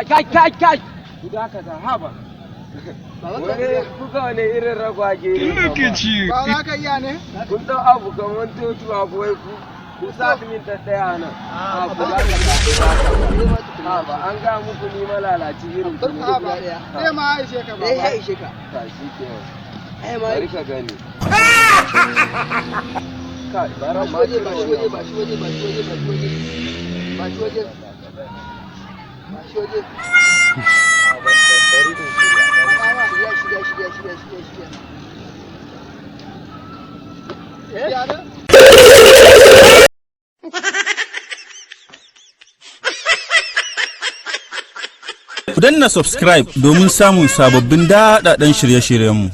Kai, kai, kai, ku dakata, haba. Wani kuka wani irin ragwage ne? Look at you. Ba za ka iya ne? Kun ɗau abu kamar totuwa ko wai ku ku sa min ta ɗaya nan. A ku dakata, ku dakata. Haba, an ga muku ni malalaci irin ku ne. Ba ɗaya ma ya ishe ka ba. Ɗaya ya ishe ka. Ta shi kenan. Ai ma. Bari ka gani. Kai, bara Ba shi ma waje, cire ba shi waje, wannan. ba shi waje, ba shi waje, ba shi waje. Ba shi waje. Ba shi waje. A, bari in shirya. Shirya, shirya, shirya, shirya, shirya, shirya. Ya ne? Ku danna subscribe domin samun sababbin daɗaɗɗen shirye-shiryenmu.